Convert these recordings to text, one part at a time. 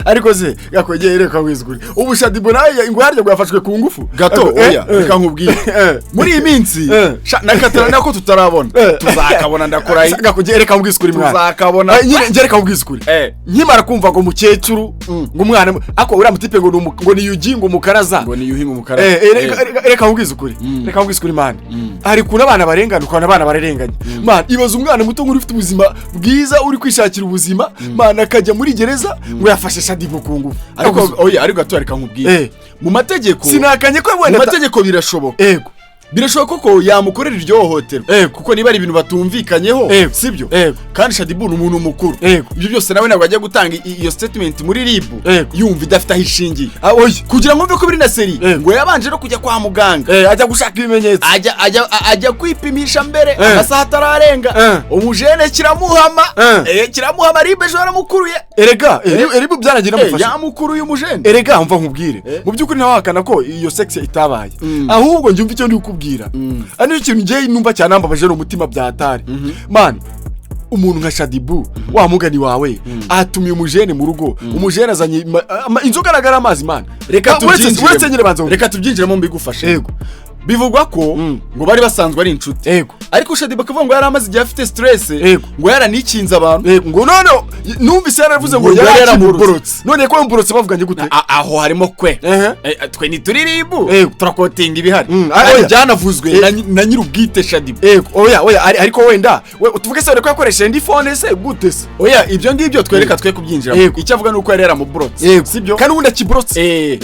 Ariko se gakwegeye, reka wizgure, ubu Shaddyboo nawe ngo harya ngo yafashwe ku ngufu. Gato. Oya, reka nkubwire, muri iyi minsi nakatara nako tutarabona, tuzakabona, ndakurahiye. Gakwegeye, reka nkubwize ukuri, mwana. Tuzakabona. Nyine njye reka nkubwize ukuri, nkimara kumva ngo mukecuru, ngo umwana, ako uriya mutipe ngo ni ngo ni Yugi, ngo umukaraza. Ngo ni Yuhi ngo umukara. Reka nkubwize ukuri, reka nkubwize ukuri, man. Hari ukuntu abana barengana, ukabona abana bararenganye, man. Ibaza umwana muto nk'uri ufite ubuzima bwiza, uri kwishakira ubuzima, man, akajya muri gereza ngo yafashe Shaddyboo ku ngufu. Ariko oya, ariko gato, reka nkubwire, mu mategeko, Sinakanye ko mu wenda mategeko birashoboka. Birashoboka ko yamukorera iryo hohoterwa, kuko niba ari ibintu batumvikanyeho, sibyo? Ego. Kandi Shaddyboo ni umuntu mukuru. Ibyo byose nawe ntabwo ajya gutanga iyo statement muri RIB yumva idafite aho ishingiye. Ah, oya. Kugira ngo mve ko biri na sérieux, ngo yabanje no kujya kwa muganga. Ajya gushaka ibimenyetso. Ajya kwipimisha mbere, amasaha atararenga. Umujene kiramuhama. Kiramuhama, RIB ejo yaramukuruye. Erega RIB byaragiye namufasha. Yamukuruye umujene. Erega mva nkubwire, mu by'ukuri ntawahakana ko iyo sex itabaye. Ahubwo njye umva icyo ndi kukubwira, ari nicyo kintu njye numva cyanambabaje ni umutima byatari, man. Umuntu nka Shaddyboo, wa mugani wawe, atumiye umujene mu rugo, umujene azanye inzoga, aragara amazi, man. Reka Ah, tubyinjiremo. Uretse nyine banza wumve. Reka tubyinjiremo mbigufashe. Bivugwa ko ngo bari basanzwe ari inshuti, ariko Shaddyboo akavuga ngo yari amaze igihe afite stress, ngo yaranikinze abantu. Yego, ngo none numvise yaravuze ngo Ngo yari yari yaramuborotse. None ko yamuborotse, bavuganye gute? Aho harimo kwe. Twe ntituri RIB, turakotinga ibihari. Ah, Kandi oya. byanavuzwe na nyir'ubwite Shaddyboo. Yego, oya, oya, ariko wenda we tuvuge se ko yakoresheje indi phone se gute se? Oya, ibyo ngibyo twereka twe kubyinjiramo. Icyo avuga ni uko yari yaramuborotse, sibyo? Kandi ubundi akiborotse.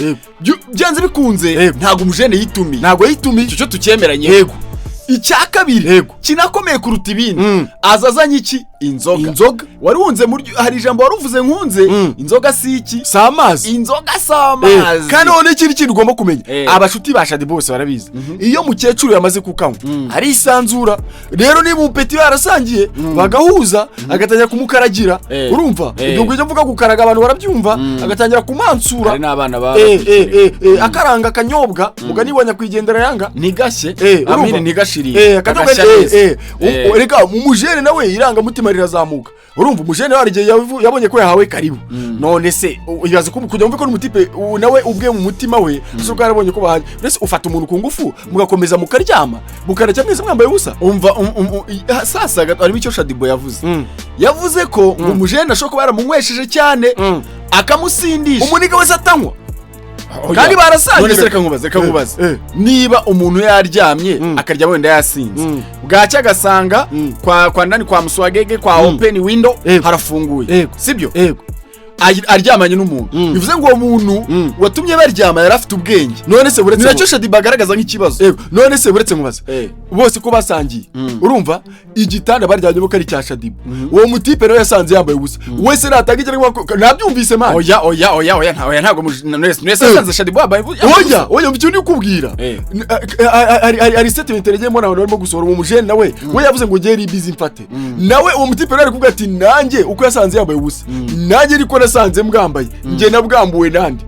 Byanze bikunze, ntabwo umujene yitumiye. Ntabwo yitumiye. Icyo cyo tucyemeranye. Icya kabiri kinakomeye kuruta ibindi, aza azanye iki? Inzoga. Inzoga. Wari wunze muri, hari ijambo wari uvuze nkunze: inzoga si iki? Si amazi. Inzoga si amazi. Kandi noneho ikindi kintu ugomba kumenya, abashuti ba Shaddy bose barabizi, iyo mukecuru yamaze kukanywa arisanzura. Rero niba umupeti barasangiye bagahuza, agatangira kumukaragira, urumva, ubwo ibyo mvuga gukaraga abantu barabyumva, agatangira kumansura. Hari n'abana baba akaranga akanyobwa, mugani wa nyakwigendera yanga. Ntigashye. Urumva? Amini, ntigashirire. Akanyobwa. Agashya neza. Reka umujene nawe irangamutima rirazamuka. Urumva, umujene hari igihe yabonye ko yahawe karibu. None se ibaze ko kugira ngo ko n'umutipe nawe ubwe mu mutima we ashobora kuba yarabonye ko bahanye. Mbese ufata umuntu ku ngufu, mugakomeza mukaryama, mukarya mwese mwambaye ubusa? Umva, sasa gato harimo icyo Shaddyboo yavuze. Yavuze ko ngo umujene ashobora kuba yaramunywesheje cyane, akamusindisha. Umuniga wese atanywa Oya. kandi barasangira. None se reka nkubaze, reka nkubaze, niba umuntu yaryamye, akarya wenda yasinze, bwacya agasanga kwa ndani kwa muswagege, kwa open window harafunguye, sibyo? Yego. Aryamanye n'umuntu, bivuze ngo uwo muntu watumye baryama yari afite ubwenge. None se Ni uretse nacyo Shaddyboo agaragaza nk'ikibazo. Yego. None se uretse nkubaze, bose ko basangiye, urumva, igitanda baryamyemo ko ari icya Shaddyboo, uwo mutipe nawe yasanze yambaye ubusa, wese natanga ikirego? Nabyumvise, man. Oya, oya, oya, oya, oya, ntabwo nese yasanze Shaddyboo yambaye Oya, oya, icyo ndi kukubwira, hari statement yagiye mbona abantu barimo gusohora. Uwo mujene nawe we yavuze ngo ngere ibizi mfate nawe. Uwo mutipe nawe ari kuvuga ati nanjye uko yasanze yambaye ubusa, nanjye niko nasanze mbwambaye, njye nabwambuwe nande?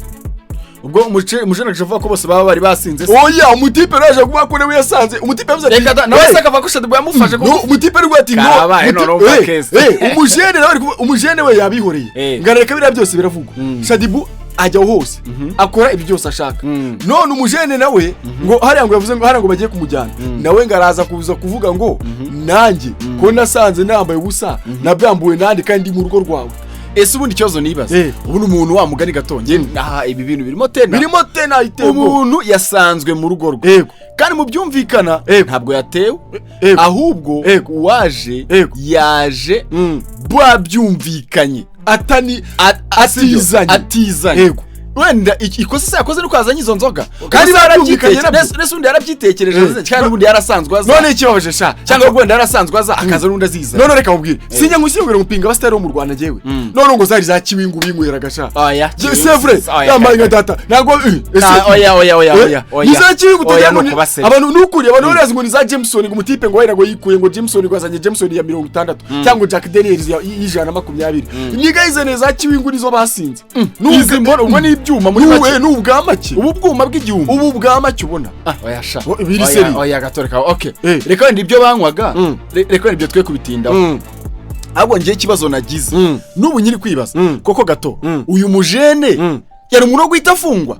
Ubwo umujene aje avuga ko bose baba bari basinze se? Oya, umutipe nawe aje kuvuga ko nawe yasanze, umutipe yavuze ati Reka da, nawe "Hey, se akavuga ko Shaddyboo yamufashe no, umutipe ari kuvuga ati no." Karabaye, noneho umva case. Umujene nawe ari kuvuga, umujene we yabihoreye. Ngareka biriya byose biravugwa, Shaddyboo ajya hose, akora ibyo byose ashaka. None umujene nawe ngo hariya ngo yavuze ngo hariya ngo bagiye kumujyana, nawe ngo araza kuza kuvuga ngo nanjye ko nasanze nambaye ubusa, nabyambuwe nande kandi ndi mu rugo rwawe? Ese ubundi ikibazo nibaza, ubundi umuntu wa mugani gato, njye aha ibi bintu birimo tena. Birimo tena itego. Umuntu yasanzwe mu rugo rwe, kandi mu byumvikana ntabwo yatewe, ahubwo uwaje yaje babyumvikanye. Atani Atizanye. Atizanye. Atizanye. Wenda ikosa se yakoze nuko yazanye izo nzoga? Kandi Ese barabyumvikanye nabyo. nese undi yarabyitekereje, kandi ubundi yarasanzwe aza. None ikibabaje sha, Cyangwa wenda yarasanzwe aza, akaza n'undi aziza. None reka mubwire, sinjya ngushyingura ngupinga abasitari bo mu Rwanda njyewe. None ngo zari za Kiwingu binyweraga sha. Oya. C'est vrai. Oya. Yambaye nka data, ntabwo ese Oya, oya, oya, oya, oya. Ni za Kiwingu. Oya, Utagira ngo ni ukubasebya. Abantu nukuri, abantu barazi ngo ni za Jameson, ngo umutipe ngo wenda ngo yikuye ngo Jameson, ngo azanye Jameson ya 60 cyangwa Jack Daniels ya y'120. Niga izene za Kiwingu nizo basinze. Izi mbona ubwo ni ibyuma muri make. Ni ubwa make. Ubu bwuma bw'igihumbi. Ubu bwa make ubona. Oya sha. Biri Oya, seri. oya gato, reka, okay. Reka wenda ibyo banywaga, reka wenda ibyo twe kubitindaho. Ahubwo ngiye ikibazo nagize, n'ubu nyiri kwibaza, koko gato, uyu mujene yari umuntu wo guhita afungwa?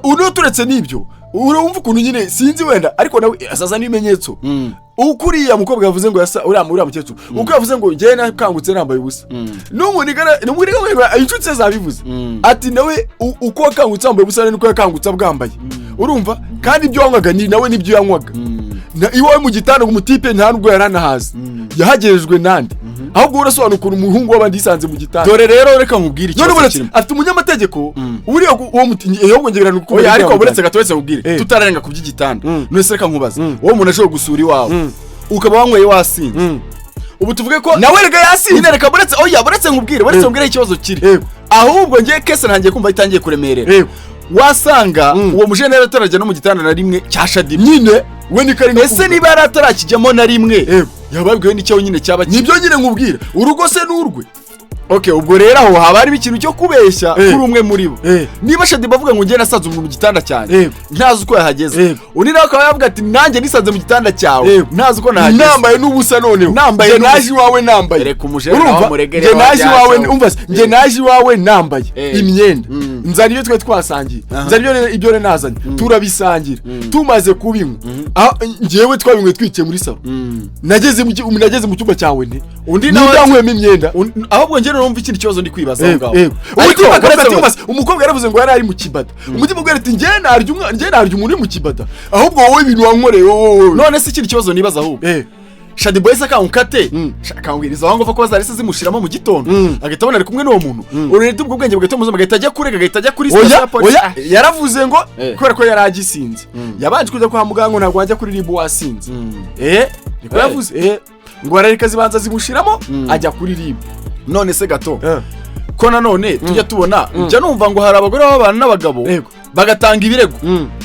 Uno turetse n'ibyo, urumva ukuntu nyine, sinzi wenda, ariko nawe azaza n'ibimenyetso. Uko uriya mukobwa yavuze ngo yasa uriya mukecuru, uko yavuze ngo njyewe nakangutse nambaye ubusa, n'umuniga inshuti ze zabivuze, ati nawe uko wakangutse wambaye ubusa niko yakangutse abwambaye. Urumva kandi ibyo wanywaga ni nawe nibyo yanywaga. Iwawe mu gitanda, ngo umutipe nta nubwo yari anahazi, yahagerejwe nande? Ahubwo urasobanura ukuntu umuhungu w'abandi yisanze mu gitanda? Dore rero, reka nkubwire None ikibazo buretse kirimo. Afite umunyamategeko uriya uwo muti ahubwo njye birantu. Oya, ariko buretse gato, uretse nkubwire, tutararenga ku by'igitanda. None se reka nkubaze, wowe umuntu ashobora gusura iwawe, ukaba wanyweye wasinze, ubu tuvuge ko Nawe rega yasinze. Nyine reka, buretse, oya, buretse nkubwire, buretse nkubwire aho ikibazo kiri. Ahubwo ngiye case ntangiye kumva itangiye kuremerera. Wasanga uwo mujene yari atarajya no mu gitanda na rimwe cya Shadiba. Nyine we ni kari. Ese niba yari atarakijyamo na rimwe, yababwiwe n'icyo nyine cyaba kiri? Nibyo nyine nkubwira, urugo se n'urwe. Okay, ubwo rero aho haba harimo ikintu cyo kubeshya kuri umwe muri bo. Niba Shadiba avuga ngo njye nasanze umuntu mu gitanda cyanjye, ntazi uko yahageze, undi nawe akaba yavuga ati nanjye nisanze mu gitanda cyawe, ntazi uko nahageze, Nambaye n'ubusa noneho. Nambaye Njye n'ubusa. naje iwawe nambaye. Reka umujene Urumva? nawe amuregere Njye naje iwawe, wajyaho. umva se, njye naje iwawe nambaye imyenda, nzana ibyo twari twasangiye, nzana ibyo rero nazanye, turabisangira. Tumaze kubinywa, aho njyewe twabinyweye twicaye muri salon, nageze mu cyumba cyawe nte Undi ninde nawe yanywemo imyenda? Ahubwo njye numva ikindi kibazo ndi kwibaza aho ngaho. Ariko Ariko akavuga ati, uretse umva se, umukobwa yaravuze ngo yari ari mu kibada. Umutima ubwira ati njye narya umwana, njye narya umuntu uri mu kibada, ahubwo wowe ibintu wankoreye wowe. None se ikindi kibazo nibaza ahubwo, Shadi Boy se akankate akambwiriza aho ngaho ko bazahise zimushiramo mu gitondo, agahita abona ari kumwe n'uwo muntu, uretse ubwo bwenge bugahita bumuzamo, agahita ajya kurega, agahita ajya kuri sitasiyo Oya. ya polisi? Oya, yaravuze ngo kubera ko yari agisinze, yabanje kujya kwa muganga, ngo ntabwo wajya kuri RIB wasinze. Niko yavuze, ngo arareka zibanza zimushiramo, ajya kuri RIB. None se gato, ko nanone tujya tubona, njya numva ngo hari abagore babana n'abagabo bagatanga ibirego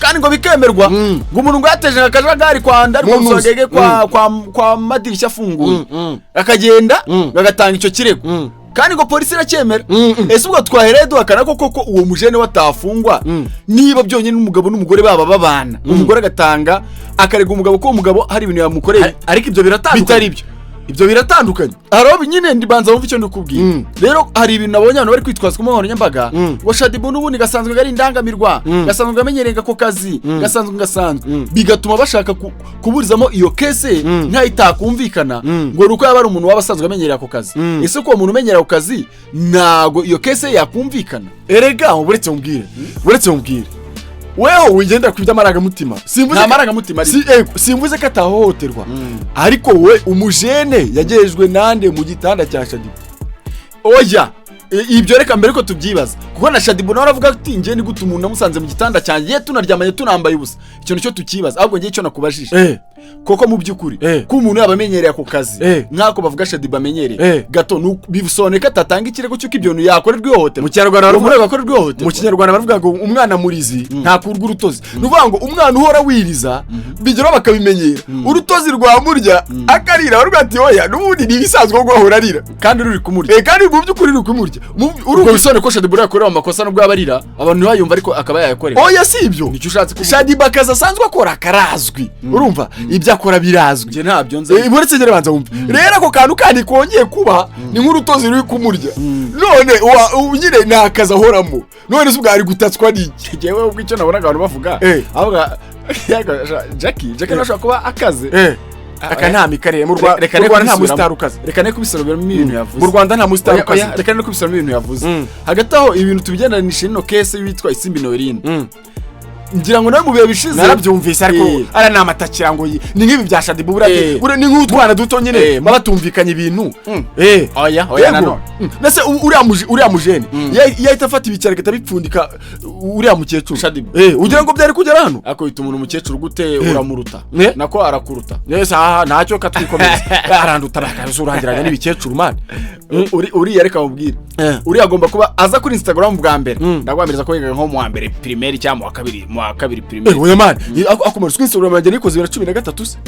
kandi ngo bikemerwa, ngo umuntu ngo yateje akajagari kwa ndari Mu ntuzi. kwa kwa madirishya afunguye, akagenda bagatanga icyo kirego kandi ngo polisi iracyemera. Ese ubwo twahereye duhakana ko koko uwo mujene we atafungwa, niba byonyine umugabo n'umugore baba babana, umugore agatanga akarega umugabo ko uwo mugabo hari ibintu yamukoreye Ariko ibyo biratandukanye. bitari byo? Ibyo biratandukanye. Hari aho nyine ndibanza wumva icyo ndikubwira. Rero hari ibintu nabonye abantu bari kwitwaza ku mbuga nkoranyambaga, ngo Shadibu n'ubundi gasanzwe ari indangamirwa, gasanzwe kamenyereye ako kazi, gasanzwe, bigatuma bashaka kuburizamo iyo case nkaho itakumvikana, ngo ni uko yaba ari umuntu waba asanzwe amenyereye ako kazi. Ese ko uwo muntu umenyereye ako kazi ntago iyo case yakumvikana? Erega buretse mubwire, weho wigendera ku by'amarangamutima, simvuze Nta marangamutima arimo. Si, simvuze ko atahohoterwa, ariko we umujene yagejejwe nande mu gitanda cya Shadibu? Oya, ibyo reka mbere ko tubyibaza, kuko na Shadibu nawe aravuga ati njye ni gute umuntu namusanze mu gitanda cyanjye, ye tunaryamanye tunambaye ubusa? Icyo nicyo tukibaza. Ahubwo njye icyo nakubajije, koko mu by'ukuri, ko umuntu yaba amenyereye ako kazi nk'ako bavuga Shadibu amenyereye, gato bisobanuye ko atatanga ikirego cy'uko ibyo bintu yakorerwa ihohoterwa? Mu Kinyarwanda Uwo baravuga muntu yakorerwa ihohoterwa? Mu Kinyarwanda baravuga ngo umwana murizi ntakurwa urutozi. Ni ukuvuga ngo umwana uhora wiriza bigeraho bakabimenyera, urutozi rwamurya akarira, baravuga ati oya, n'ubundi ni ibisanzwe ko guhora arira. Kandi ruri kumurya. Kandi mu by'ukuri ruri kumurya. Ubwo bisobanuye ko Shadibu yakorewe amakosa nubwo yaba arira abantu ntibayumva, ariko akaba yayakorewe? Oya, si ibyo. Nicyo ushatse kuvuga? Shadiba akazi asanzwe akora karazwi, urumva ibyo akora birazwi. Njye ntabyo nzi. Buretse ngere banza wumve rero, ako kantu kandi kongeye kuba ni nk'urutozi ruri kumurya. None nyine ni akazi ahoramo, none se ubwo ari gutatswa n'iki? Njyewe ubwo icyo nabonaga abantu bavuga, avuga Jackie, Jackie nawe ashobora kuba akaze. Aka nta mikarire mu Reka Rwanda nta kubisubiramo. musitari ukaze. Reka ne kubisubiramo ibintu yavuze. Mu Rwanda nta musitari Oya, ukaze. oya, reka ne kubisubiramo ibintu yavuze. Hagati aho ibintu tubigendanisha ino case witwa Isimbi Noeline, ngira ngo nawe mu bihe bishize Narabyumvise, ariko ara ni amatakira ngo ni nk'ibi bya Shadibu buriya. Buriya ni nk'utwana duto nyine baba batumvikanye ibintu. Oya, oya, Yego. nanone. Mbese uriya mujene yahita afata ibicyaro agahita abipfundika uriya mukecuru. Shadibu. Ugira ngo byari kugera hano? Ariko uhita umuntu umukecuru gute? Uramuruta. Nako arakuruta. Yes, aha ntacyo katwikomeza, aranduta bakaza urangiranya n'ibikecuru man. Uriya reka mubwire, uriya agomba kuba aza kuri Instagram bwa mbere, ndagwamiriza ko yigaga nko mu wa mbere primaire cyangwa mu wa kabiri primaire. Oya man, akomeza kuri Instagram yanjye nikoze 2013 se?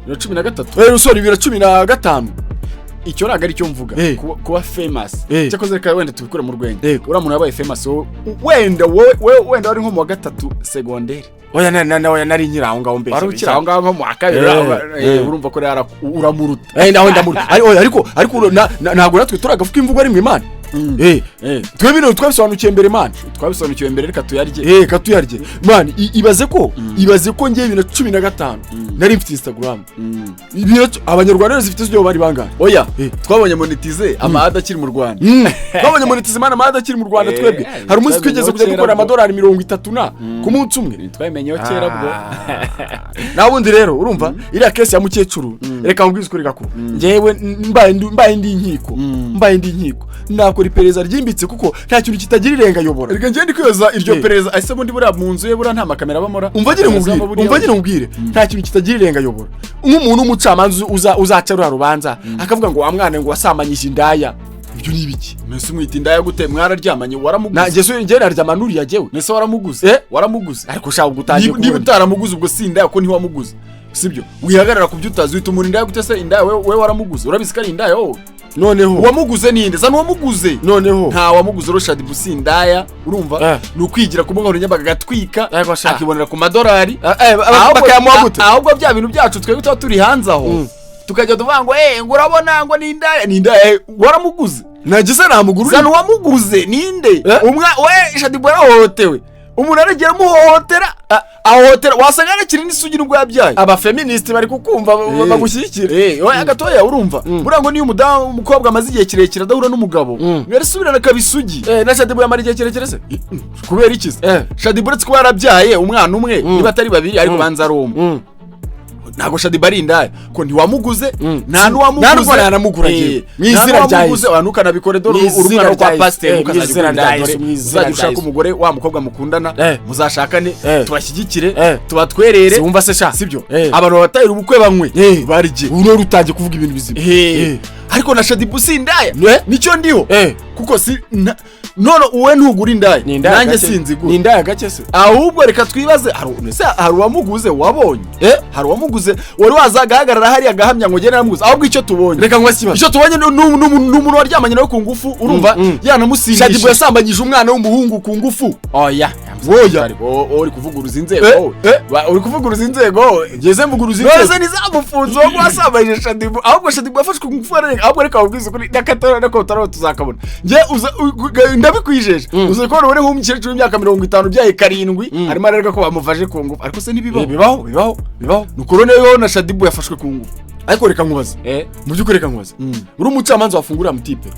2013? Sorry, 2015. Icyo ntabwo ari cyo mvuga. Kuba famous, cyakoze reka wenda tubikure mu rwenya. Uriya muntu yabaye famous, wowe wenda wowe wenda wari nko mu wa gatatu secondaire. Oya, oya, nari nkiri aho ngaho mbese. Wari ukiri aho ngaho nko mu wa kabiri. Urumva ko rero uramuruta. Nawe ndamuruta. Oya, ariko ntabwo natwe turi agafu k'imvugo rimwe, man. Twe bino twabisobanukiwe mbere, man. Twabisobanukiwe mbere, reka tuyarye. Katuyarye, man. Ibaze ko ngiye 2015 nari mfite Instagram. Abanyarwanda rero zifite ibyo bari bangahe? Oya, twabonye monetize ama ads akiri mu Rwanda. Twabonye monetize, man, ama ads akiri mu Rwanda. Twebwe hari umunsi twigeze kujya kera dukora bwo. amadolari 30 na ku munsi umwe. Twabimenyeho kera bwo. Naho ubundi rero urumva iriya case ya mukecuru, reka nkubwize ukuri gako, njyewe mbaye ndi inkiko nakora iperereza ryimbitse, kuko nta kintu kitagira irengayobora. Reka ngende kwibaza iryo perereza. Ese bundi buriya mu nzu ye buriya nta makamera abamora? Umva nyine nkubwire, umva nyine nkubwire, nta kintu kitagira irengayobora. Nk'umuntu w'umucamanza uzaca ruriya rubanza akavuga ngo wa mwana ngo wasamanyije indaya, ibyo ni ibiki? Mbese umwita indaya gute? Mwararyamanye, waramuguze? Nanjye se njye naryama nuriya jyewe? Mbese waramuguze? Waramuguze? Ariko ushaka gutangira Niba utaramuguze ubwo si indaya, ko ntiwamuguze, sibyo? Wihagarara ku byo utazi. Uhita umuntu indaya gute se? Indaya we waramuguze? Urabizi ko ari indaya wowe? Noneho Uwamuguze ninde? Zana uwamuguze. Noneho Nta wamuguze. Rero Shadibu si indaya, urumva? Ni ukwigira ku mbuga nkoranyambaga agatwika, Yego sha. akibonera ku madolari. Bakayamuha gute? Ahubwo bya bintu byacu twebwe tuba turi hanze aho, tukajya tuvuga ngo ngo urabona ngo ni indaya, ni indaya. Waramuguze? Nagize namugura. Zana uwamuguze ninde? Umwa we Shadibu yarahohotewe, umuntu aragiye amuhohotera, ahohotera, wasanga yarakiri n'isugi nubwo yabyaye. Abafeministi bari kukumva bagushyigikira. Oya gatoya, urumva buriya ngo niyo umudamu, umukobwa amaze igihe kirekire adahura n'umugabo, yarisubirana akaba isugi. Na Shadibu yamara igihe kirekire se? Kubera iki se? Shadibu uretse kuba yarabyaye umwana umwe, niba atari babiri, ariko banza ari umwe, ntabwo Shadibu ari indaya ko ntiwamuguze. Nta n'uwamuguze. Nta n'ubwo yanamugura njyewe. Mu Nta izina rya n'uwamuguze. Yesu. Wa ntukanabikore, dore Mu uri umwana izina wo kwa rya pasiteri. Yesu. Ntukazajya Mu izina ugura indaya, rya dore Yesu, mu izina uzajya rya ushaka Yesu. umugore wa mukobwa mukundana, muzashakane, tubashyigikire, tubatwerere. Siwumva se sha? Sibyo? Abantu babatahira ubukwe banywe, barye. Ubu rero utangiye kuvuga ibintu bizima. Ariko na Shadibu si indaya. Nicyo ndiho. Kuko si none uwe ntugura indaya, Ni indaya nanjye gake. sinzigura. Ni indaya gake se? Ahubwo reka twibaze, ese hari uwamuguze wabonye? Hari uwamuguze wari waza agahagarara hariya agahamya ngo ngende naramuguze? Ahubwo icyo tubonye, Reka nkubaze ikibazo. icyo tubonye ni umuntu waryamanye nawe ku ngufu, urumva? Yanamusindishije. Shadibu yasambanyije umwana w'umuhungu ku ngufu. Oya. Oya. Wowe uri kuvuguruza inzego. Eh, eh. Uri kuvuguruza inzego wowe. Ngeze mvuguruza None inzego. se ntizamufunze uwo wasambanyije Shadibu? Ahubwo Shadibu yafashwe ku ngufu ararenga. Ahubwo reka wabwize ukuri, n'akatora n'akotaro tuzakabona. Njye ndabikwijeje, uza kubona uri nk'umukecuru w'imyaka 50 ubyaye 7, arimo arereka ko bamufashe ku ngufu. Ariko se ntibibaho? Bibaho, bibaho, bibaho. Nuko noneho na Shadibu yafashwe ku ngufu. Ariko reka nkubaze, mu by'ukuri reka nkubaze, uri umucamanza wafungurira mutipe?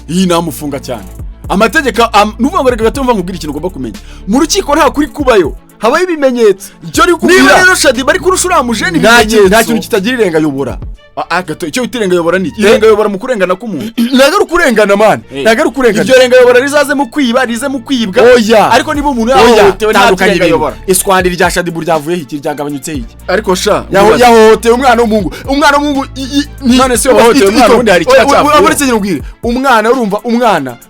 Iyi namufunga cyane. Amategeko nuvuga ngo reka gato mva nkubwire ikintu ugomba kumenya: mu rukiko nta kuri kubayo, habaho ibimenyetso. Icyo uri Niba kubwira rero Shadibu ari kurusha uriya mujene nta ibimenyetso, kintu kitagira irengayobora. Gato, icyo wita irengayobora ni iki? Irengayobora mu kurengana k'umuntu? Ntabwo ari ukurengana, man, ntabwo ari ukurengana. Iryo rengayobora rizaze mu kwiba, rize mu kwibwa. Oya. Ariko niba umuntu Oya, yahohotewe, nta tandukanye ibintu. irengayobora. Iswandi rya Shadibu ryavuyeho iki? Ryagabanyutseho iki? Ariko sha, Yahohoteye umwana w'umuhungu, umwana w'umuhungu None se wahohoteye umwana, ubundi hari icyaha cyavuyeho? Uretse nyine ubwire umwana, urumva,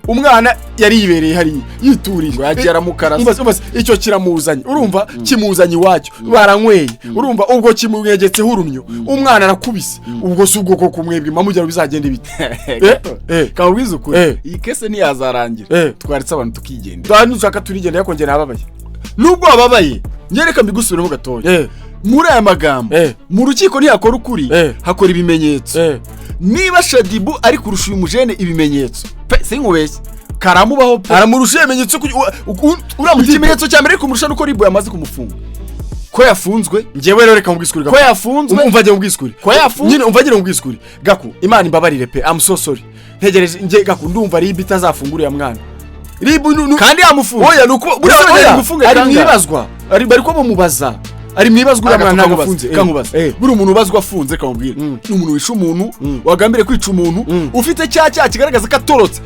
umwana yari yibereye hariya yituriye. Ngo yagiye aramukarasa. Umva se, icyo kiramuzanye, urumva, kimuzanye iwacyo baranyweye, urumva, ubwo kimwegetseho urumyo, umwana arakubise. Ubwo si ubwo koko mwebwe mamugera bizagenda bite? Kamubwiza ukuri, iyi case ntiyazarangira. Twaretse abantu tukigendera. Dore nushaka turigenda, ariko njye nababaye. Nubwo wababaye, njye reka mbigusubiremo gatoya muri aya magambo: mu rukiko ntihakora ukuri, hakora ibimenyetso. Niba Shadibu ari kurusha uyu mujene ibimenyetso, pe sinkubeshye, karamubaho pe. Aramurusha ibimenyetso uriya mutipe. Ikimenyetso cya mbere ari kumurusha nuko RIB yamaze kumufunga, ko yafunzwe. Njyewe rero reka nkubwise ukuri. Ko yafunzwe. Umva njye nkubwise ukuri. Ko yafunzwe. Nyine umva njye nkubwise ukuri gaku, Imana imbabarire pe, I'm so sorry. Ntegereje njye gaku, ndumva RIB itazafungura uriya mwana. RIB Kandi yamufunze. Oya, nuko buriya Ese oya, bamufunge ari kangahe? mwibazwa, ari bari ko bamubaza, ari mwibazwa uriya mwana ntabwo afunze. Kankubaza, buri umuntu ubazwa afunze, kamubwira, ni umuntu wishe umuntu, wagambiriye kwica umuntu, ufite cya cyaha kigaragaza ko atorotse.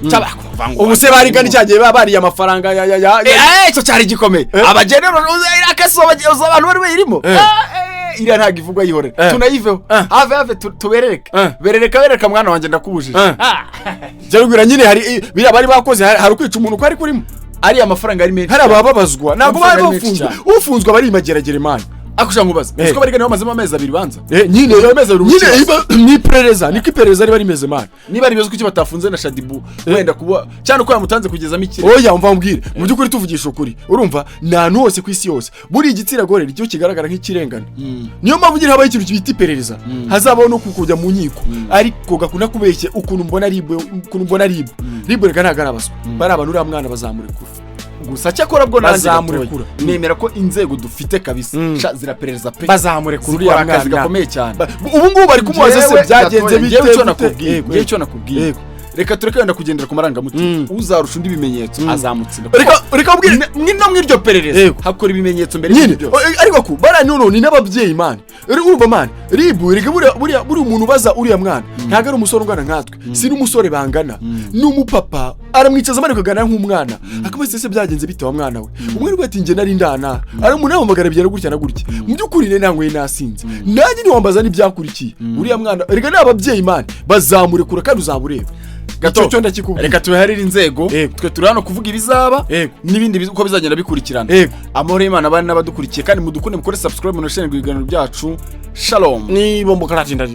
Ubu se barigana cyagiye baba bariye amafaranga ya Icyo cyari gikomeye. Abagenero akaso abantu bari bayirimo. Iriya ntabwo ivugwa, yihorera. Tunayiveho. Have have tuberereke. Berereka, berereka mwana wanjye, ndakubujije. Jya rubwira nyine, hari biriya bari bakoze, hari ukwica umuntu ko ari kurimo. Ariya mafaranga ari menshi. Hari abababazwa, ntabwo bari Amafaranga ari menshi bafunzwe. Ufunzwe aba ari imageragere, man. Ako nkubaza, Eh. uzi ko bari bamazemo amezi 2 banza? Nyine Amezi 2 mu nyine kibazo. ni iperereza, niko iperereza riba rimeze, man. Niba ari ibibazo, kuki batafunze na Shaddyboo wenda kuba cyane uko yamutanze kugezamo ikirere? Oya, umva mbwire, mu by'ukuri tuvugisha ukuri, urumva ni ahantu hose ku isi yose buriya igitsina gore nicyo kigaragara nk'ikirengane. Niyo mpamvu nyine habaho ikintu bita iperereza, hazabaho no kujya mu nkiko. Ariko gakunda kubeshya ukuntu mbona RIB, ukuntu mbona RIB, RIB reka ntabwo ari abaswa, bari abantu. Uriya mwana bazamurekura. Gusa cyakora bwo nanjye Bazamurekura. gatoya, nemera ko inzego dufite kabisa sha ziraperereza pe. Bazamurekura uriya Zikora akazi mwana. gakomeye cyane. Ubu ngubu bari kumubaza se Njyewe byagenze gatoya, bite, njyewe icyo gute? nakubwiye, Yego, njyewe icyo nakubwiye, reka tureke wenda kugendera ku marangamutima. Uzarusha undi ibimenyetso azamutsinda. Reka mbwire. No mw'iryo perereza hakora ibimenyetso mbere Nyine y'ibyo byose. Ariko ku bariya noneho ni n'ababyeyi, man. Urumva, man, RIB reka buriya umuntu ubaza uriya mwana ntabwo ari umusore ungana nkatwe, si n'umusore bangana, ni umupapa. Aramwicaza, amara kuganira nk'umwana, akamubaza se byagenze bite wa mwana we? Umwe aravuga ati njye nari ndana, ari umuntu yampamagara bigera gutya na gutya, mu by'ukuri rero nanyweye nasinze, nanjye ntiwambaza n'ibyakurikiye. Uriya mwana reka ni ababyeyi, man, bazamurekura kandi uzaba ureba. Gato, Icyo cyo ndakikubwira. Reka tubiharire inzego. Twe turi hano kuvuga ibizaba n'ibindi uko bizagenda bikurikirana. Amahoro y'Imana abane n'abadukurikiye, kandi mudukunde, mukore subscribe, munashare ibiganiro byacu. Shalom. Ni bombo karatinda.